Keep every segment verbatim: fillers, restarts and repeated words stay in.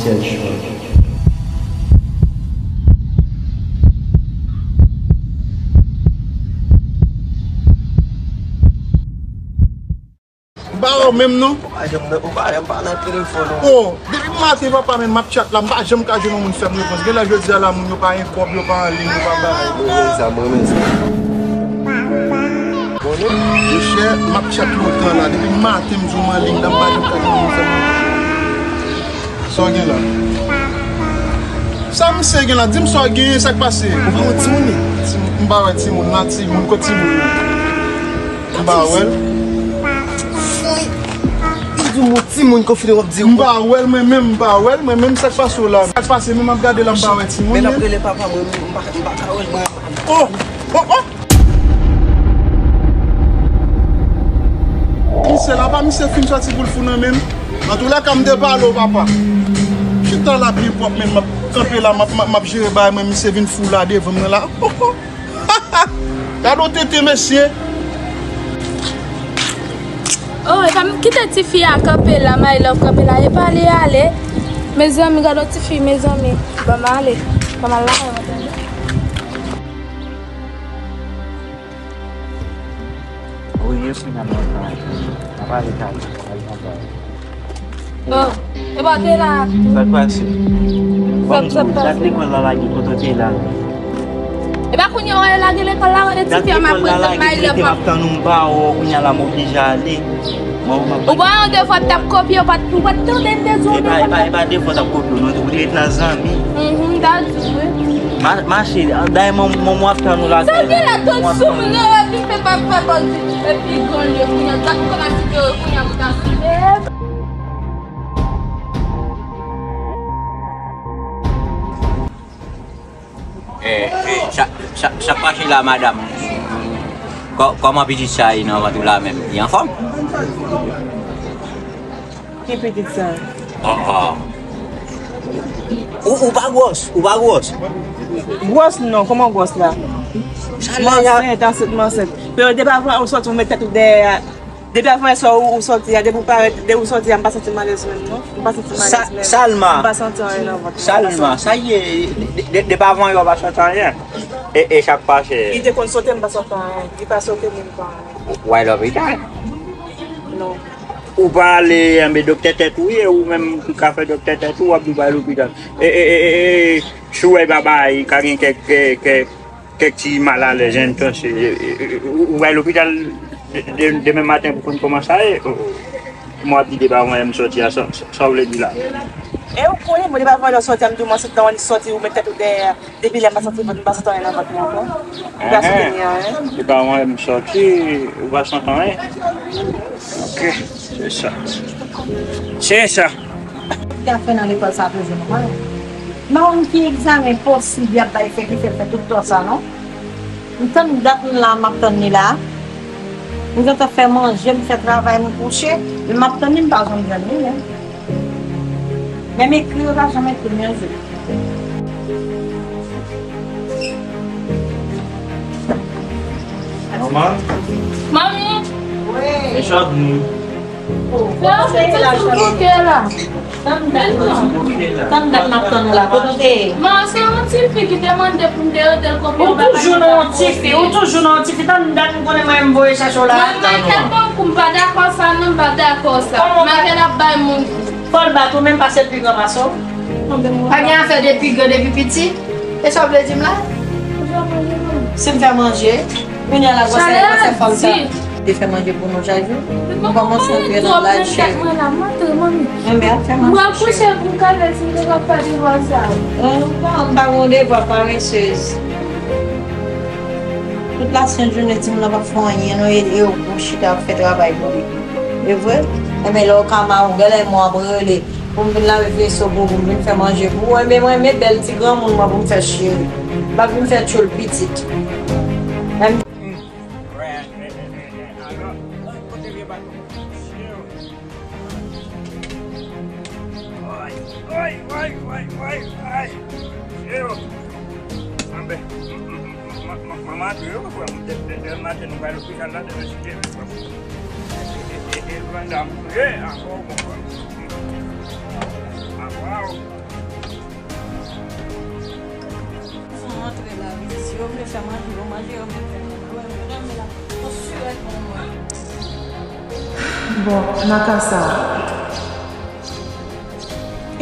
Sèl chwa. M pa wè w menm non. Ou pa janm nan, ou pa janm pa nan telefòn ou. Oh, depi maten papa men m ap chat la, m pa janm ka jwenn yon moun fè m repons. Genlè jodi a la moun yo pa gen kòb, yo pa anliy, yo pa bagay. Mwen renmen sa, mwen renmen sa. Monchè, m ap chat lontan la, depi maten m di w m anliy la, m pa janm ka jwenn yon moun fè m repons. Sa w gen la? Sa misye gen la? Di m sa w genyen, sa k pase? Ou gen yon timoun wi? Timoun, m pa wè timoun la, timoun, kot timoun nan? M pa wè l. Foy. Li di m yon timoun konfine w ap di. M pa wè l mwen menm, m pa wè l mwen menm, sa k pase w la? Sa k pase menm, m ap gade la, m pa wè timoun. Men l ap rele papa mwen, m pa, m pa ka wè l mwen. Oh! Oh! Oh! Misye la, pa misye fin sòti pou l fou nan men m. Antoulèka, m te pale w, papa. Chita la byen pwòp, men m ap kanpe la, m ap, m ap, m ap jere bagay mwen, misye vin fou la devan mwen la. Gade yon tenten, mesye. Oh, e pa m kite tifi a kanpe la, my love kanpe la, e pa li ale. Mezanmi, gade yon tifi, mezanmi. Ban m ale. Ban m al lakay mwen, tande. Wi, e kounye a m nan travay. M ap ale travay. Oh, e pa w te la. Sa k pase? Sa k pase? Dat lekòl la lage, kote w te la? E pa kounye a w lage lekòl la, e tifi a m ap prezante my love. M ap tann ou, m pa wè w, kounye a la m oblije ale. Ou pa yon devwa t ap kopye, ou pa t, ou pa t tande m te di w devwa. E pa, e pa, e pa devwa t ap kopye w non, ou te ret nan zanmi. Mhm, m ta di wi. Ma, mache, dayè manman w ap tann ou lakay la. Sa w gen la, tout sou m nan, epi fè pa, fè pa di, epi gran lye, kounye a, dat m konn ap di ke kounye a pou ta sou. Eh, eh, sa, sa, sa k pase la, madanm? Kò-, kòman pitit sa ye nan vant ou la menm? Li anfòm? Ki pitit sa? Oh, oh. Ou, ou pa gwòs, ou pa gwòs. Gwòs non, kòman gwòs la? M ansent, ansent, m ansent. Depi avan ou sòti, ou met tèt ou dèyè. Depi avan yè swa ou, ou sòti a, depi ou parèt, depi ou sòti a, m pa santi m alèz menm non. M pa santi m alèz menm. Salma. M pa santi anyen nan vant mwen. Salma, sa ye, de, de, depi avan yè ou pa santi anyen. E, e sa k pase? Li te konn sote, m pa santi anyen. Li pa sote, m pa anyen. W al lopital? Non. Ou pa ale, enben doktè tèt ou ye, ou menm ka fè doktè tèt ou, w ap di w pa al lopital. E, e, e, e, e, si w wè baba, ka gen kèk, kèk, kèk, kèk ti malalèz, entonse, e, e, e, ou, ou bay lopital de, de, demen maten pou konn kòman sa ye. Mwen ap di depi avan yè m sòti a, sa, sa, sa w vle di la? E ou konnen, mwen depi avan yè w sòti a, m di w m ansent nan, w sòti, ou met tèt ou dèyè. Depi lè m pa santi vant, m pa santi anyen nan vant mwen ankò. M pa santi anyen. Depi avan yè m sòti, ou pa santi anyen? Ok, se sa. Se sa. Ki ap fè nan lekòl sa toujou, non? Mwen menm ki egzamen posib y ap bay fè ki fè l fè tout tan sa, non? M tann dat m la, m ap tann li la. M gentan fè manje, m fè travay, m kouche. Men m ap tann li, m pa janm jwenn li, men. Menm ekri, yo pa janm ekri m yon jou. Manman? Manmi? Wi. E chan nou. Fè yon ti sou bouke la. Tann dat m ap tann ou la. Kote w te ye? Man, se yon ti fi ki te mande pou m te rete l konbyen w toujou nan yon ti fi, ou toujou nan yon ti fi. Tann dat m konnen mwen m voye chache w la. Mwen, Michael ban m kou, m pa dakò sa non, m pa dakò sa. Michael ap bay moun kou. Fò l bat ou menm paske l pi gran pase w. Pa gen afè de pi gran, de pi piti. E sa w vle di m la? Si m fè manje, kounye a la gwosè, gwosè fò l ta. Te fè manje pou nou chak jou. Nou kòmanse antre nan laj cheri. Mwen la, m antre, manmi. Enben, ap fè manje cheri. Mwen kouche pou m ka fè ti devwa sa. Ou pa, ou pa gen devwa, paresez. Tout lasent jounen, timoun nan p ap fè anyen, non, e, e ou, ou chita ap fè travay pou li. E vre? Enben, lè w ka mawon, genlè mwen ap rele pou m vin lave veso pou ou, pou m vin fè manje pou ou. Enben, mwen renmen bèl ti granmoun mwen pou m fè cheri. M ap vin fè tchoul pitit. Enben, Ay, ay, ay, ay, ay. Yo. Anben, m, m, m, m, m, manman tou yo, frè m, de, de, demen maten nou pral lopital la, demen si Dye vle, frè m. E, e, e, e, e, Vanda, m, e, ankò, bon, frè m. Ankò, Fò antre la, wi. Si yo vle fè manje, yo manje, yo vle fè manje, yo manje la. Yon sirèt pou mwen. Bon, nan ka sa,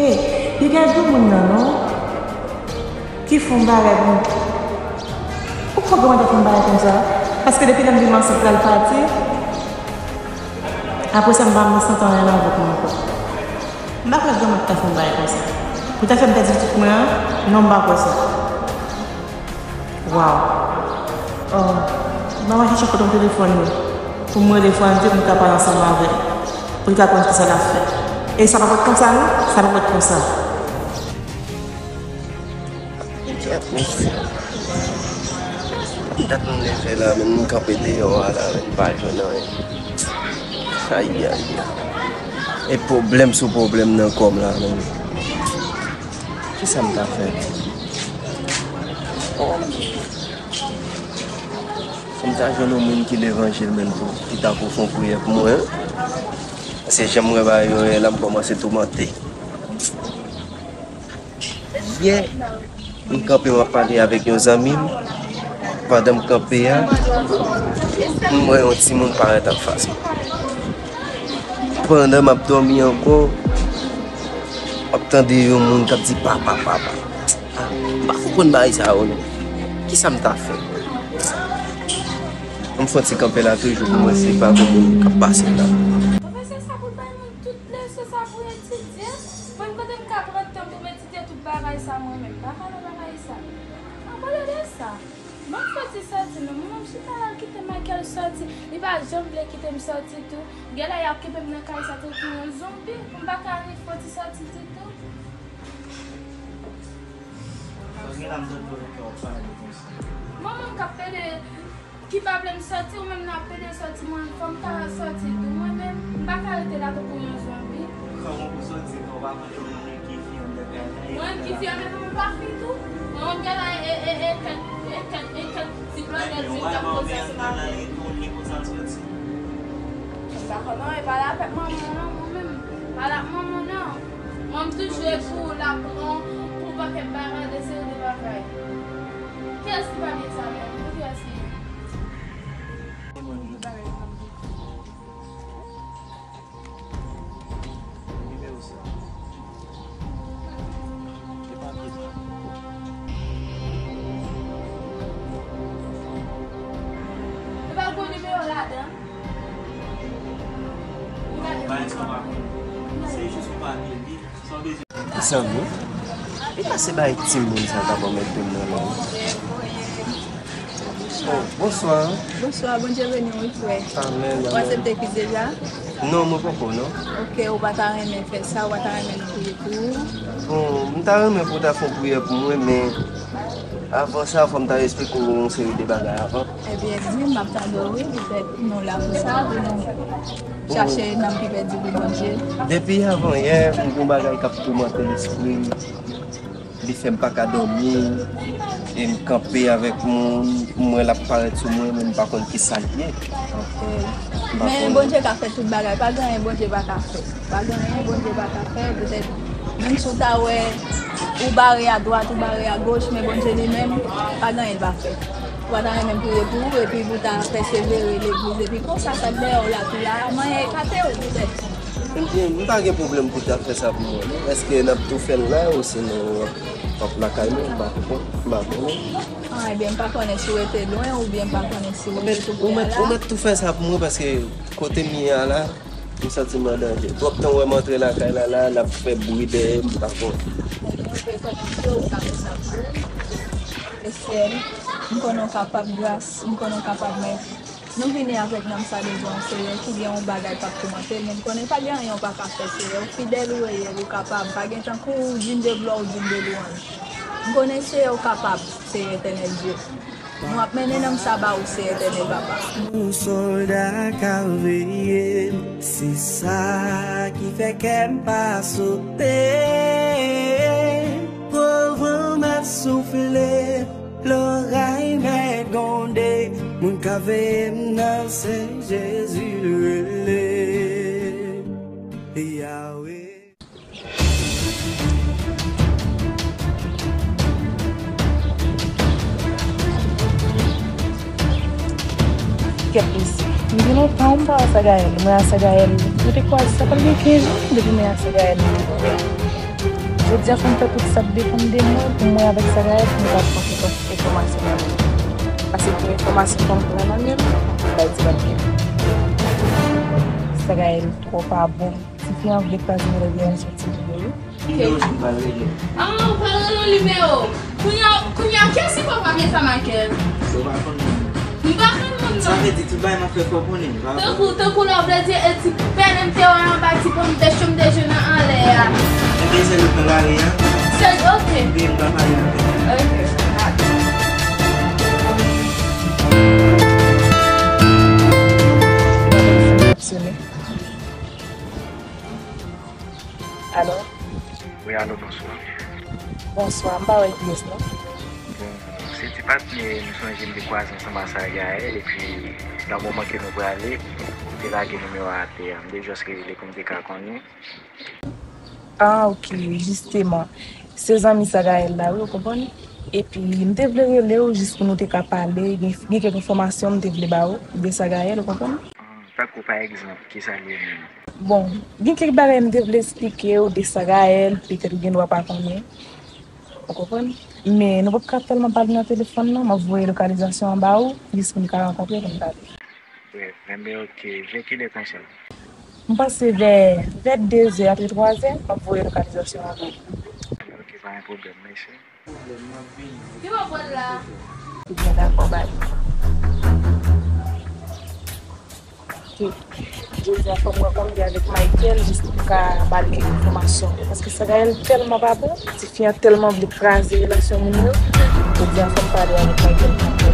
e, li gen granmoun nan, non? Ki fè yon bagay pou mwen. Ou kwè granmoun ta fè yon bagay konsa? Paske depi lè m vin ansent la, l pati. Apre sa, m pa menm santi anyen nan vant mwen ankò. M pa kwè granmoun ta fè yon bagay konsa. Pou ta fè m pèdi pitit mwen an, non, m pa kwè sa. Waw. Oh, m a mache chèche kote yon telefòn li. Pou m rele Frandy, pou m ka pale ansanm avè l. Pou l ka konn kisa l ap fè. E sa pa p ret konsa, non? Sa pa p ret konsa. Kèt, men. Dat m leve la, men m kanpe deyò a la, men m pa jwenn anyen. Ayayay. E pwoblèm sou pwoblèm nan kò m la, men. Kisa m ta fè? Oh. Fò m ta jwenn yon moun ki levanjil menm tou, ki ta pou fè yon priyè pou mwen. Paske jan m wè bagay yo ye la, m kòmanse toumante. Yè, m kanpe, m ap pale avèk yon zanmi m. Pandan m kanpe a, m wè yon timoun parèt anfas mwen. Pandan m ap dòmi ankò, m ap tande yon moun k ap di, "Papa, papa." Ah, m pa konprann bagay sa yo, non. Kisa m ta fè? M fè yon ti kanpe la toujou pou mwen si pa gen moun k ap pase la. Pwofesè sa pou l bay moun tout leson sa pou etidye. Mwen, kote m ka pran tan pou m etidye tout bagay sa mwen menm? M pa ka nan bagay sa. An pale de sa. Mwen foti sòti, non, mwen menm chita la, l kite Michael sòti. Li pa janm vle kite m sòti tou. Genlè y ap kenbe m nan kay sa tankou yon zonbi. M pa ka ni foti sòti ditou. Sa gen la m tande w nan kè w ap pale konsa. Manman m k ap pede, ki pa vle m sòti, ou menm nan ap pede sòti, mwen, fò m ta sòti tou. Mwen menm, m pa ka rete la tankou yon zonbi. Kòman pou sòti, kòman pa konn yon moun ki fi anndan kay la, e mwen ki fi anndan, mwen pa fi tou. Mwen, m gen la, e, e, e, kèk, e, kèk, e, kèk ti blòdè di m k ap poze sou lavi. Mwen pa konn anyen, pale avèk manman w non, mwen menm. Pale ak manman w non. Mwen, m toujou epou la pran pou pakèt bagay, de seri de bagay. Kiyès ki pa byen sa menm? Pou kiyès ki ye? Nimewo sa. E pa byen. E pa bon nimewo ladan. Ou gade. Bagay sa w pa konn. Se jis yon papye, li, sa w bezwen. Zanmi, li pase bay timoun sa k ap anmède m nan la. Oh, bonswa. Bonswa, Bondye beni w, wi, frè. Amèn, amèn. Ou aksepte Kris deja? Non, mwen poko, non. Ok, ou pa ta renmen fè sa, ou pa ta renmen nou priye pou ou? Bon, m ta renmen pou w ta fè yon priyè pou mwen, men avan sa, fò m ta esplike w yon seri de bagay avan. Ebyen, di m, m ap tande w, wi, poutèt nou la pou sa, pou nou chache nanm ki pèdi pou Bondye. Depi avan yè, m gen yon bagay k ap toumante lespri m. Li fè m pa ka dòmi, e m kanpe avèk moun, m wè l ap parèt sou mwen, men m pa konn kisa l ye. Ok. M pa konnen. Men Bondye ka fè tout bagay, pa gen anyen Bondye pa ka fè. Pa gen anyen Bondye pa ka fè, petèt, menm si w ta wè, ou bare adwat, ou bare agoch, men Bondye li menm, pa gen anyen l pa fè. Ou pa ta renmen m priye pou ou, epi pou w ta pèsevere legliz, epi konsa sa k dèyè w la tou la, manyen ekate w, petèt. Ebyen, m pa gen pwoblèm pou w ta fè sa pou mwen, non. Èske n ap tou fè l la, osinon w ap, w ap lakay mwen? M pa konprann, m pa konnen. Ah, ebyen, m pa konnen si w rete lwen, oubyen m pa konnen si w rete kote a la. Ou mèt, ou mèt tou fè sa pou mwen, paske kote m ye a la, m santi m an danje. Twòp tan w wè m antre lakay la, la, l ap fè bri dèyè m, m pa konnen. Ebyen, ou dwe konnen ke ou ka fè sa pou ou. Mesye, m konnen w kapab, gras, m konnen w kapab, men nou vini avèk nanm sa devan w, Seyè, ki gen yon bagay k ap toumante l, men m konnen pa gen anyen w pa ka fè, Seyè. Ou fidèl, ou reyèl, ou kapab. Pa gen tankou w, digne de glwa ou digne de lwanj. M konnen, Seyè, ou kapab, Seyè Etènèl Dye. Nou ap mennen nanm sa ba ou, Seyè Etènèl Papa. Yon sòlda k al veye m, se sa ki fè kè m pa sote. Gwo van ap soufle, loray mèt gwonde, moun k ap veye m nan se Jezi l rele. Yawe. Non, m pa wè Sagayèl. Mwen a Sagayèl, nou te kwaze, sa pral gen kenz jou depi mwen a Sagayèl. Jodi a, fò m fè tout sa k depann de mwen pou mwen avèk Sagayèl, pou nou ka pran tout enfòmasyon nan men l. Paske pou enfòmasyon fò m pran nan men l, m bay ti bat byen. Sagayèl twò pa bon. Tifi an vle kraze mwen lè gen yon soti vre wi. Nimewo sa m pral rele. Ah, ou pral rele yon nimewo. Kounye a, kounye a, kiyès ki papa Mesa Michael? Ou pa konn moun. M pa konn moun, non. Sa vle di tout bagay m ap fè fò w konnen, m pa konn. Tankou, tankou lè w vle di, e ti pèlen m te wè anba ti pòm de cho m te jwenn nan anlè a. Ebyen, se nou k nan lari a. Se, ok. Ebyen, m pa pale anpil. Ok. Ap sone. Alo? Wi, alo, bonswa. Bonswa, m pa wè kiyès non. Bon, se ti patnè m sonje m te kwaze ansanm a Sagayèl, epi nan moman ke nou prale, m te lage nimewo a atè a. M te jis rele pou m te ka konnen. Ah, ok, jisteman. Se zanmi Sagayèl la, wi, ou konprann? Epi, m te vle rele w jis pou nou te ka pale, gen, gen kèk enfòmasyon m te vle ba w de Sagayèl, ou konprann? Ah, tankou pa egzanp, kisa l ye menm? Bon, gen kèk bagay m te vle eksplike w de Sagayèl, petèt ou gen dwa pa konnen. Ou konprann? Men nou p ap ka tèlman pale nan telefòn, non. M ap voye lokalizasyon an ba ou, jis pou nou ka rankontre pou nou pale. Wi, enben, ok. Vè kilè konsa? M panse vè, vè de zè, antre twa zè, m ap voye lokalizasyon an ba ou. Ok, pa gen pwoblèm, mèsi. Ki bò w pral la? Ebyen, dakò, bay. Ok. Jodi a, fò m rankontre avèk Michael, jis pou m ka ba li kèk enfòmasyon. Paske Sagayèl tèlman pa bon, tifi an tèlman vle kraze relasyon moun yo. Jodi a, fò m pale avèk Michael pou m wè.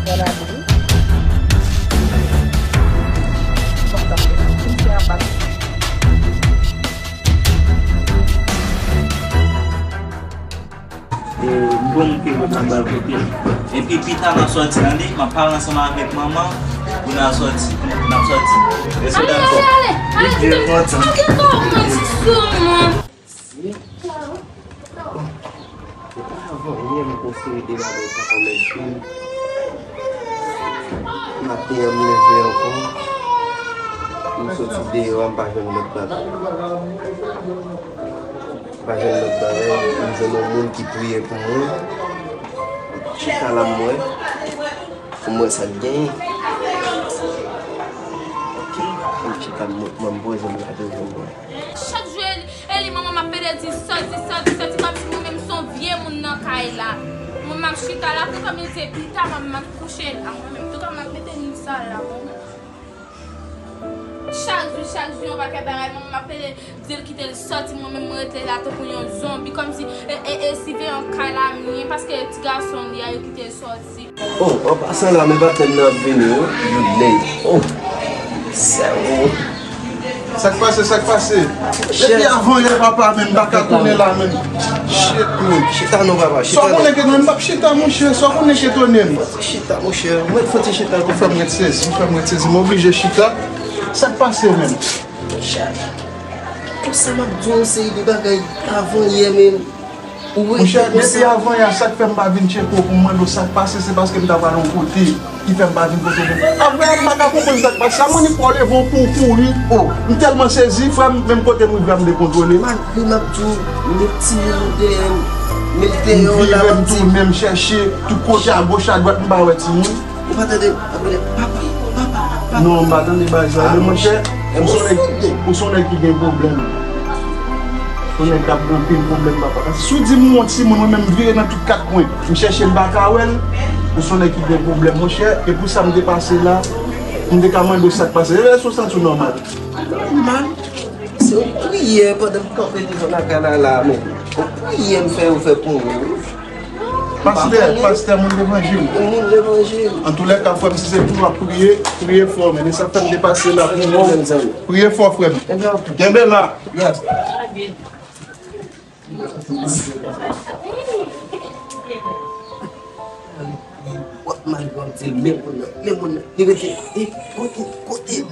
Gad abri. Fò m ta fè. Fò m fè anba. E, m bon, m te wè m nan bal kote m. Epi pita n ap sòti, tande, m ap pale ansanm avèk manman pou n al sòti. N ap sòti. Èske w dakò? Ale, ale, ale, ale, kite m, kite m, kite m, mwen di sou mwen. Bon, se pa avan yè m konfye de bagay sa kòm èdmi. Maten an, m leve ankò. M soti deyò a, m pa jwenn lòt bagay. Pa jwenn lòt bagay, m jwenn yon moun ki priye pou mwen. Chita la m wè, pou m wè sa k genyen. Ok, m chita m, m poze m la devan mwen. Chak jou, Eli, Eli, manman m ap pede di sòti, sòti, sòti, kòmsi mwen menm se yon vye moun nan kay la. Mwen m ap chita la, pou kòm li se pita, mwen m ap kouche la, mwen menm tou kòm m ap mete nou sa la, mwen menm. Chak jou, chak jou, yon pakèt bagay, manman m ap pede di l kite l sòti, mwen menm mwen rete la tankou yon zonbi, kòmsi, e, e, e, siveyan kay la m ye, paske ti gason li a, yo kite l sòti. Oh, an pasan la, men patnè m nan ap vini, wi, good day. Oh, sèvo. Sa k pase, sa k pase? Depi avan yè papa, men m pa ka tounen la, men. Shit, men. Chita non, papa, chita non. Sa w konnen ke non, m p ap chita, monchè, sa w konnen ke tounen m. Chita, monchè, mwen fò ti chita. Ou fè m ret sezi, ou fè m ret sezi, m oblije chita. Sa k pase menm? Monchè, konsa m ap di w yon seri de bagay avan yè menm. Ou ret, monchè, depi avan yè a, sa k fè m pa vin tcheke w pou m mande w sa k pase, se paske m ta pral yon kote ki fè m pa vin kote w menm. Apre a, m pa ka konprann sa k pase. Sa mwen ni fò leve w pou w kouri. Oh, m tèlman sezi, frè m, menm kote m rive a, m dekontwole. Malgre m ap di w, m met timoun dèyè m, men l deyò la, m ap di. M vire, m tounen, m chèche tout kote, agoch, adwat, m pa wè timoun. Ou pa tande, ap rele papa, papa, papa. Non, m pa tande bagay sa. Ah, men monchè, ou se yon nèg, ou se yon nèg ki gen pwoblèm. Ou se yon nèg k ap gen anpil pwoblèm, papa. Paske si w di m yon timoun, mwen menm m vire nan tout kat kwen. M chèche m pa ka wè l. Ou se yon nèg ki gen pwoblèm, monchè. E pou sa m te pase la, m te ka mande w sa k pase. Èske w santi w nòmal? Nòmal. Se yon priyè pandan m kanpe devan lakay la la, men. Yon priyè m fè yo fè pou mwen, wi. Pastè, pastè, moun levanjil. Moun levanjil. Antoulèka, frè m, si se pou w ap priye, priye fò, men. E sa fè m te pase la pou mwen. Priye fò, frè m. Kenbe la. W ap mal, w ap di l, men moun nan, men moun nan. Li rete, e, kote, kote?